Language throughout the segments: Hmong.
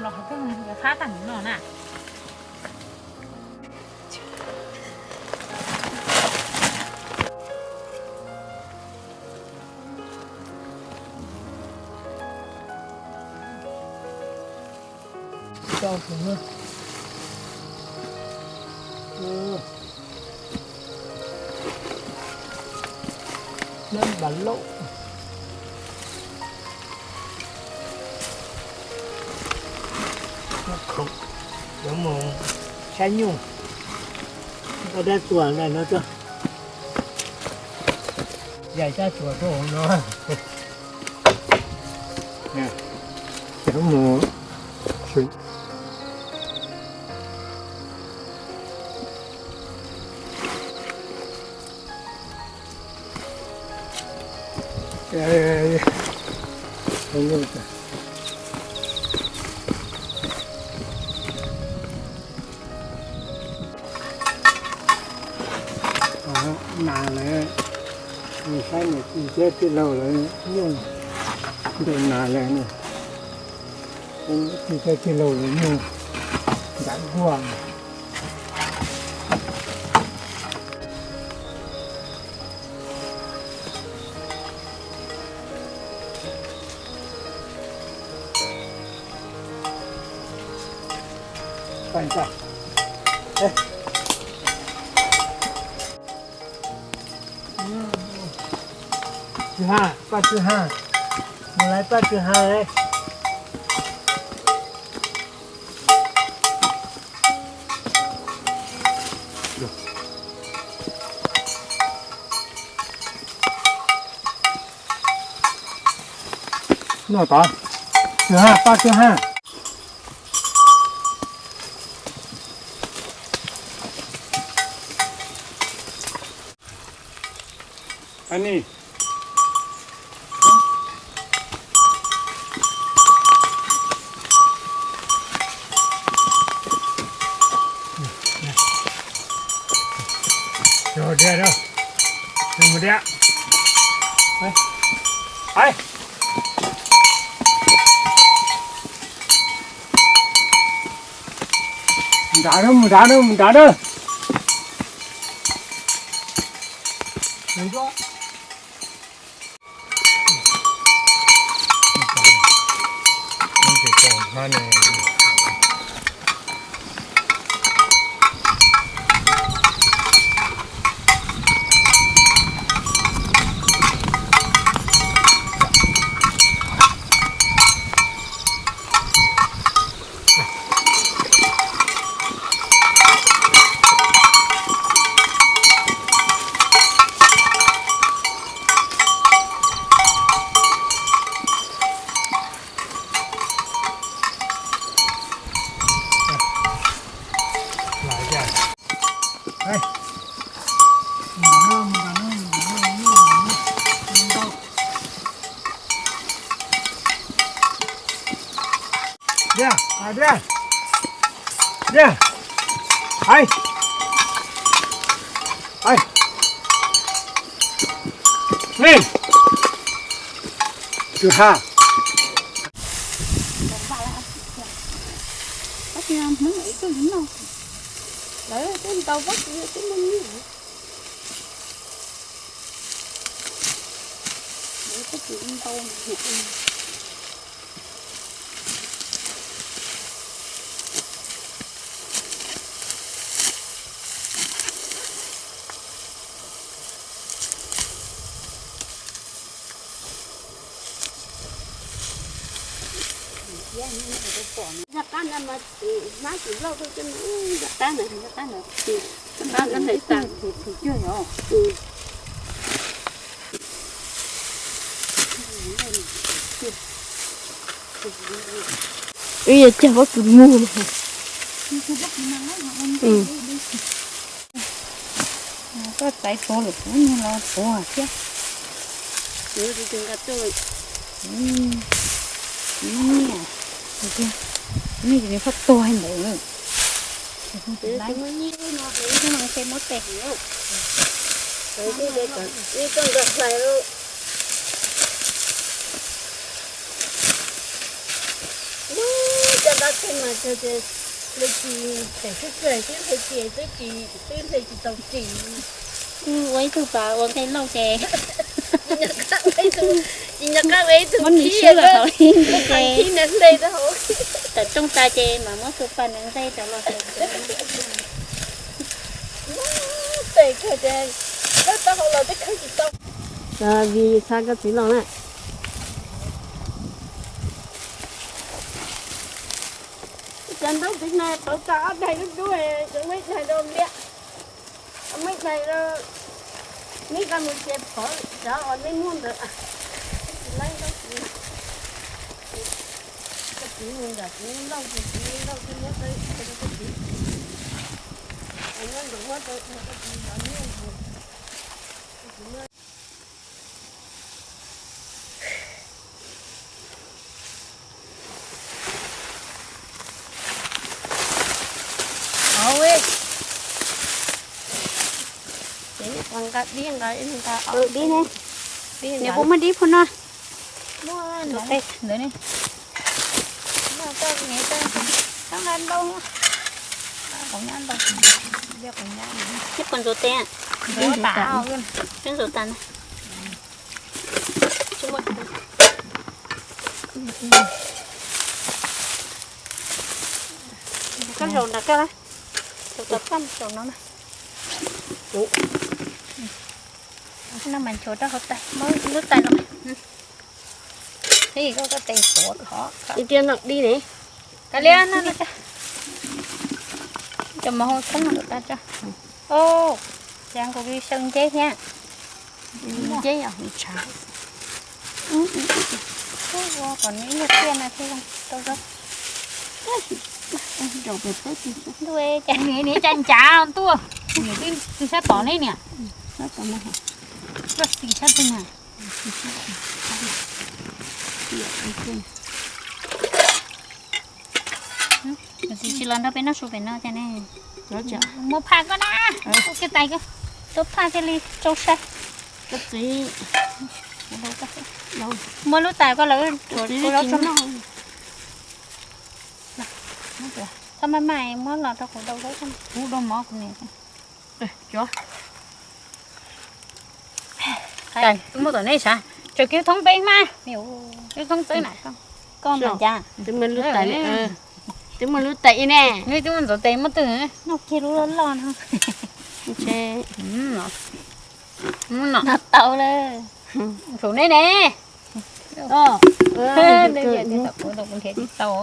Los qhov twg yuav fab tag ntawm no na. Nab npas laum. Yuav mus saib nyuj, koj dab tsuas ntawm no tso. Yaim dab tsuas rau hauv no. Yuav mus nas lawm, saib niam tij thiab tij laug lawv nyuj ntawm nas lawm, tij thiab tij laug lawv nyuj nram nkuaj. Tsw Ha, Paj Tsw Ha, mus lawv Paj Tsw Ha lawm. Noj tod, Tsw Ha, Paj Tsw Ha. Nrad na, mus nrad na, mus nrad na. Zaj qab ntawd mas hmab tsis loj tuaj coj, zaj qab ntawd, zaj qab ntawd, zaj qab ntawd ntawm tas. Wb yuav cog pob kws mus. Koj txais tuav lawm kuv niag los tuav thiab. Nyiaj, nyiaj ces nws pheej tuag ntawd. Coj nrog hlais lauj. Coj nrog Mas kawg ces hle tsis, pem xwb kawg twb hle tsis, twb tsis, twb hle tsis tau tsis. Ua ib tug pas ua nqaij lauj ces tsis nco qab ua ib tug muab nws khib xyuab los hauv ib nqaij ces khib nws hle rau hauv. Tawm rooj tas ces mam muab tus pas nws nqaij rov los. Tes kawg ces kawg tau hauv los twb kawg tsis tau. Vim xav koj txiv los na. Cov ntaub tiv no pauv tau ob daig dub dub, cov muaj ib daig rau liab, muaj ib daig rau, neb koj mus cia pauv cov uas neb muab ntawd. Koj txiv mus nram kuv lauj, kuv lauj twb muab rau koj txiv, muab ntawd muab rau koj txiv zov neb. Ces nqa dib, nqa dib ne, nws kuj muaj dib phuv no. Ntawd ne, muaj tau nqa ntau, qhov nyab ntau, ib qho ntxuav tes, ib ntxuav tas na. Koj zaum nram koj, zaum tom koj zaum no na. No mas nchuav rau hauv tais, muab lub tais los. Ib tiag no dib ne. Kav liam no, cov mov hau thoob no tas tso. Ces kuv li xyaw nceb thiab. Nceb os, tshav. Ua kom nws ib nyuag tiaj no thiaj zoo tau zaub. Ntuj, cas nws cas ncav ntuj, nws twb sab tod ne niam. Koj xis sab twg na? Tsis los nrog peb noj su pem no cas ne. Muab phaj koj na. Ua kiag tais koj, tuaj phaj thiaj li tsau sai. Koj txiv, muab lub tais koj lawv. Txhob maj maj muab los rau kuv daus zaub, kuv daus mov kuv niam. Muab tom nej sav, tseem kib thoob peb mas, kib thoob txawb na. Koj mas cas, twb muaj lub tais ne. Twb muaj ntxuav tes muab twg, noj kiag lub loj loj no. Noj tau lawm. Saum nej ne. Tom kuv nrhiav tsis tau.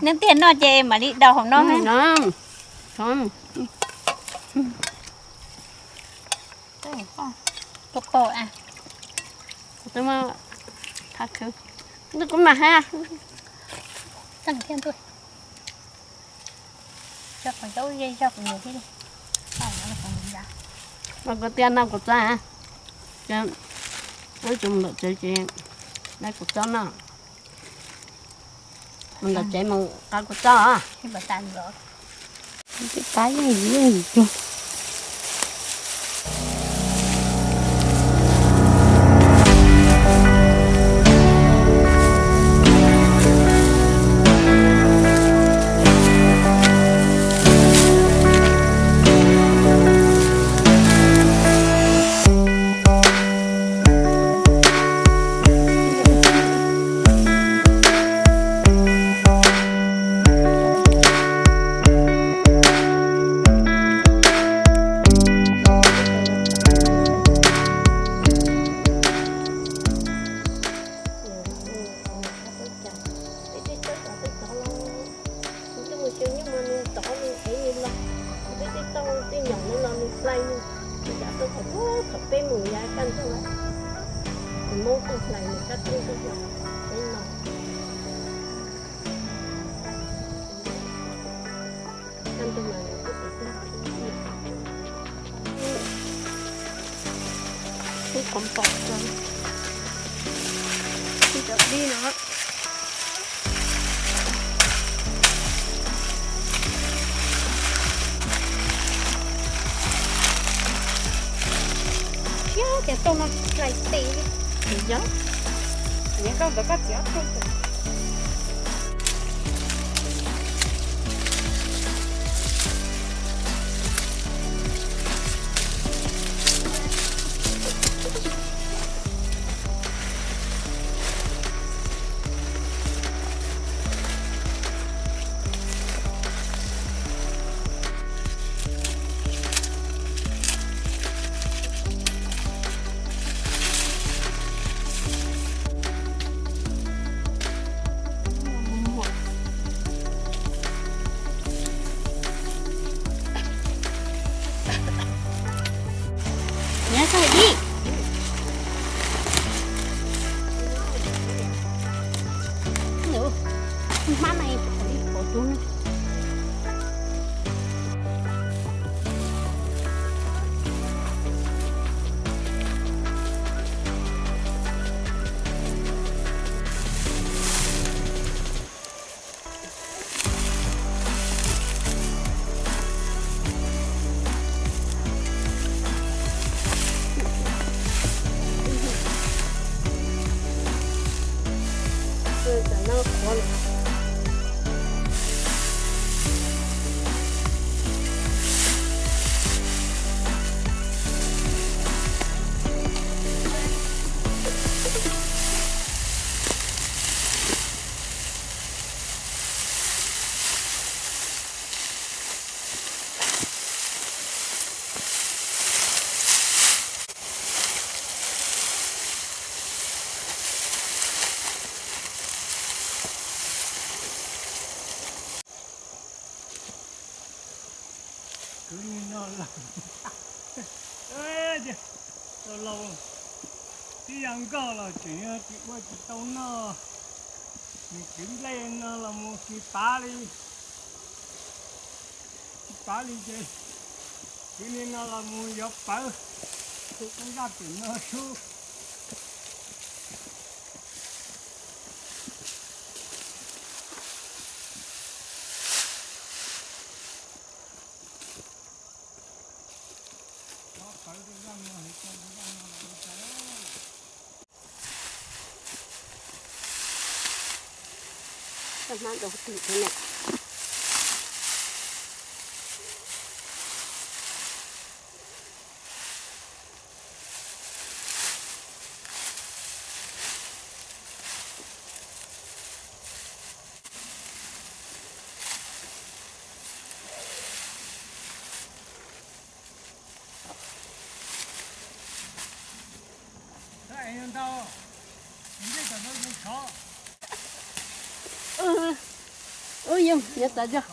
Neb tiag noj ces mam li daus hauv no. Kuv mas hab, tseem thiaj ntuj. Coj qhov zaub ze zog kuv niam thiab li. Mas kuv tias no kuv txob, wb tsis mus ntawm tsev ces, kuv txob no. Mus ntawm tsev mus qab kuv txob. Pab yeej yim yeej yim cug. Kuv twb mus xyuas nyuj mas nws tod nws ev nws los, kuv twb tij tauj tij nyoom nws los nws hlais nws, nws cav tuaj thaum ub thaum peb mus yav kaj ntug lawm, nws muab tuaj hlais nws kab tub tuaj hlais peb no. Kaj ntug mas nws twb tiv tug ib qhov npom rau ib cov dib no. Siab Ces rooj no hlais tes li. Yog, yog koj ntawd koj txiav rooj. Nyob zoo ib. Hmab no pov tub. Kwv li no lawm, laus laus twb yog nkauj los tseem tsis ua tsis tau noj. Nws kwv nplej no los mus tsis pav li, tsis pav li ces kwv li no los mus yuav pawv, zaj pem no sub. Koj hmab dau twg thiab ne? Ub, yog nyob txav zog.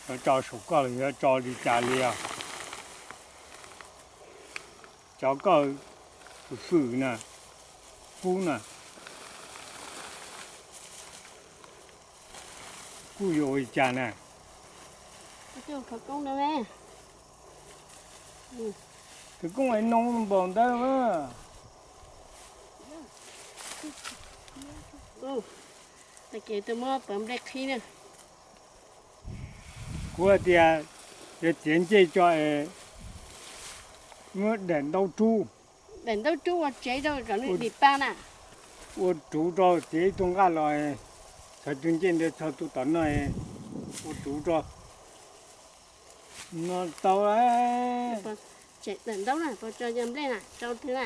Yuav tso saum koj los yuav tso li cas li os? Cov koj fwm na, kub na, kuj yuav ua li cas na? Khawv koob es noo npaum ntawd. Tag kis twb muab pawv nplej qhib na. Kuv hais tias yuav txiav ncej tso es muab daim ntaub rub. Daim ntaub rub ua tsev rau kom nws dim pa na. Ua ruv rau, txiav ib tug nqaj los, txhos tus ncej ntawd txog tus tom no, ua ruv rau. No tau. Tseem daim ntaub na, puas tso cov nplej na, tso twg na?